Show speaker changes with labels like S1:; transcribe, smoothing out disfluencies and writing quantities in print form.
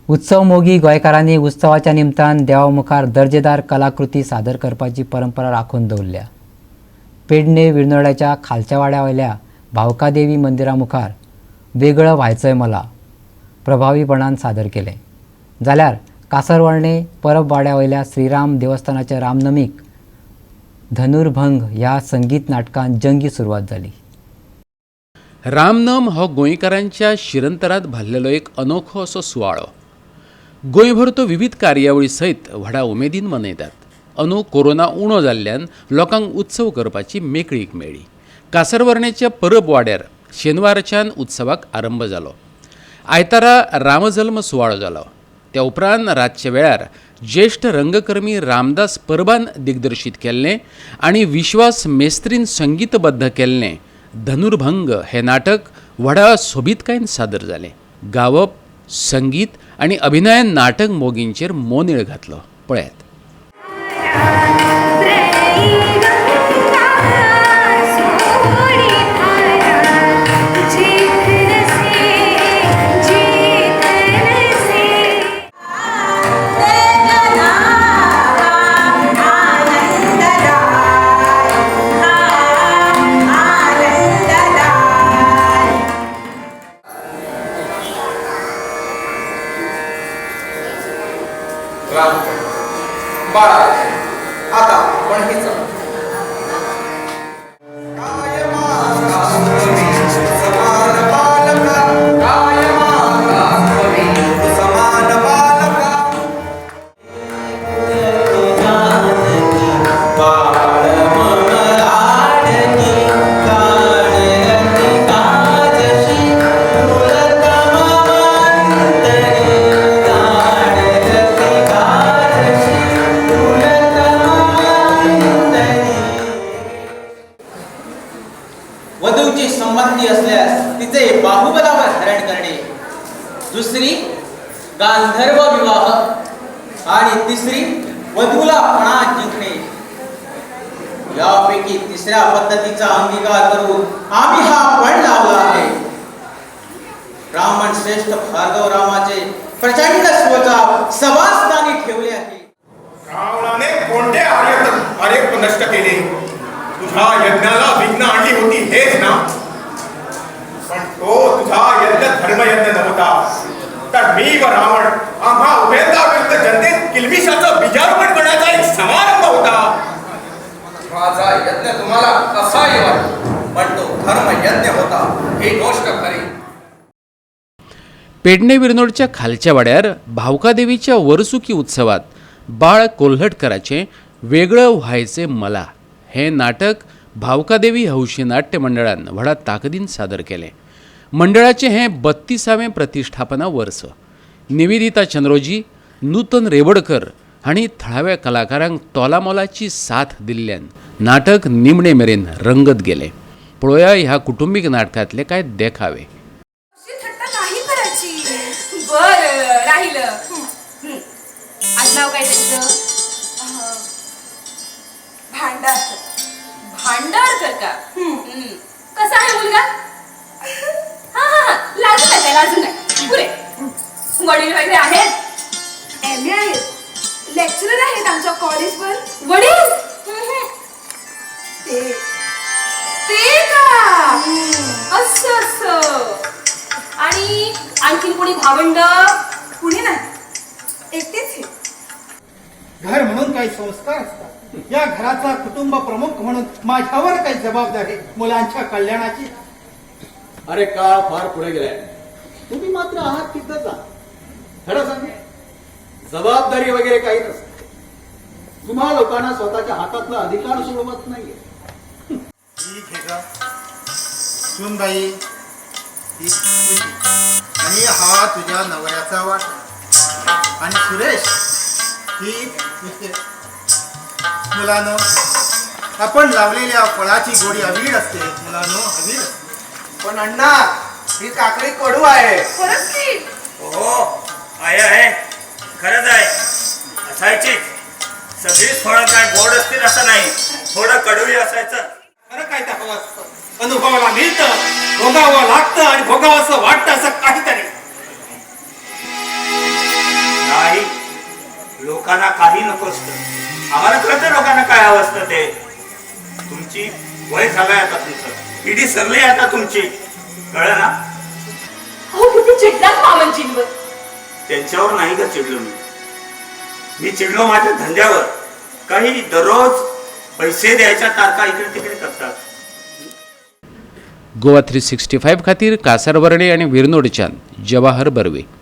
S1: उत्सव मोगी गोंयकारांनी उत्सवाच्या निमतान देवा मुखार दर्जेदार कलाकृती सादर करपाची परंपरा राखून दवरल्या. पेडणे विर्नोड्याच्या खालच्या वाड्या वयल्या भावकादेवी मंदिरा मुखार वेगळं व्हायचंय मला प्रभावीपणान सादर केलें, जाल्यार कासरवर्णे परब वाड्या वयल्या श्रीराम देवस्थानाच्या रामनमीक धनुर्भंग ह्या संगीत नाटकान जंगी सुरवात जाली.
S2: रामनम हो गोंयकारांच्या शिरंतरांत भाल्लेलो एक अनोखो असो सुवाळो. गोंयभर तो विविध कार्यावळी सयत व्हडा उमेदीन मनयतात. अंदू कोरोना उणो जाल्ल्यान लोकांक उत्सव करपाची मेकळीक मेळ्ळी. कासरवर्णेच्या परब वाड्यार शेनवारच्यान उत्सवाक आरंभ जालो. आयतारा रामजल्म सुवाळो जालो. त्या उपरांत रातच्या वेळार ज्येश्ठ रंगकर्मी रामदास परबान दिग्दर्शीत केल्लें आनी विश्वास मेस्त्रीन संगीतबद्ध केल्लें धनुर्भंग हें नाटक व्हडा सोबीतकायेन सादर जालें. गावप, संगीत आनी अभिनयान नाटक मोगींचेर मोनेळ घातलो. पळयात.
S3: राम बाळा, आता आपण हे चालू.
S4: वधूची संबंधी असल्यास तिचे बाहुबलावर हरण करणे, दुसरी गांधर्व विवाह आणि तिसरी वधूला पणा जिंकणे. यापैकी तिसऱ्या पद्धतीचा अंगीकार करून आम्ही हा पण लावला आहे. ब्राह्मण श्रेष्ठ भार्गव रामाचे प्रचंड स्वचाप सभास्थानी ठेवले आहे.
S5: रावणाने कोणते आर्यत्व नष्ट केले? तुझ्या यज्ञाला विघ्न आणली होती हेच ना? पण तो तुझा यज्ञ धर्मयज्ञ नव्हता, तर मी व रावण आम्हा उभयता विरुद्ध जनतेत किल्मिषाचं बीजारोपण करण्याचा एक समारंभ होता.
S3: माझा यज्ञ तुम्हाला कसाही वाटतो, पण तो धर्म यज्ञ होता ही गोष्ट खरी.
S2: पेडणे विर्नोडच्या खालच्या वाड्यार भावकादेवीच्या वर्सुकी उत्सवात बाळ कोल्हटकराचें वेगळं व्हायचें मला हें नाटक भावकादेवी हौशी नाट्य मंडळान व्हडा ताकदीन सादर केलें. मंडळाचें हें 32वें प्रतिश्ठापना वर्स. निवेदिता चंद्रोजी, नूतन रेवडकर हांणी थळाव्या कलाकारांक तोलामोलाची साथ दिल्ल्यान नाटक निमणे मेरेन रंगत गेलें. पळोवया ह्या कुटुंबीक नाटकांतले कांय देखावे.
S6: थट्टा नाही करायची. बर राहिलं. आज नाव काय त्यांचं? भांडारकर. भांडारकर का? कसा आहे मुलगा? हा हा, लाजू नका, लाजू नका. पुरे वडील वगैरे आहेत?
S7: एम ए आहेत, लेक्चरर आहेत आमच्या कॉलेजवर.
S6: वडील
S7: ते
S6: ते का? असं असं. आणि आणखीन कोणी भावंड?
S7: कुणी नाही, एकटेच हे.
S8: घर म्हणून काही संस्कार असतात. या घराचा कुटुंब प्रमुख म्हणून माझ्यावर काही जबाबदारी मुलांच्या कल्याणाची.
S9: अरे काळ फार पुढे गेलाय, तुम्ही मात्र आहात तिथंच आहात. खरं सांगू, जबाबदारी वगैरे काही नसते. तुम्हा लोकांना स्वतःच्या हातातला अधिकार सोडवत नाहीये.
S8: ठीक आहे का सुनबाई, ही तुझी आणि हा तुझ्या नवऱ्याचा वाटा, आणि सुरेश ही तुझे. मुलानो, आपण लावलेल्या फळाची गोडी अवीड असते. मुलानो, अवीड असते.
S3: पण अण्णा, ही काकडी कडू आहे.
S7: खरंच की?
S10: हो आहे आहे, खरंच आहे. असायचीच. सगळीच फळं काय गोड असतील असं नाही, थोडं कडूही असायचं.
S8: खरं काय ते हवं असतं, अनुभवाला मिळतं, भोगावं लागतं आणि भोगावं असं वाटतं असं काहीतरी.
S10: लोकांना काही नको असतं. आम्हाला कळतं लोकांना काय हवं असतं ते. तुमची वय झालंय आता तुमचं, पिढी सरली आता तुमची, कळलं ना?
S6: अहो किती चिडलात मामनजींवर.
S10: त्यांच्यावर नाही का चिडलो मी. मी चिडलो माझ्या धंद्यावर. काही दररोज पैसे द्यायच्या तारखा इकडे तिकडे करतात.
S2: गोवा 365 खातीर कासारवर्णे आनी विर्नोडच्यान जवाहर बर्वे.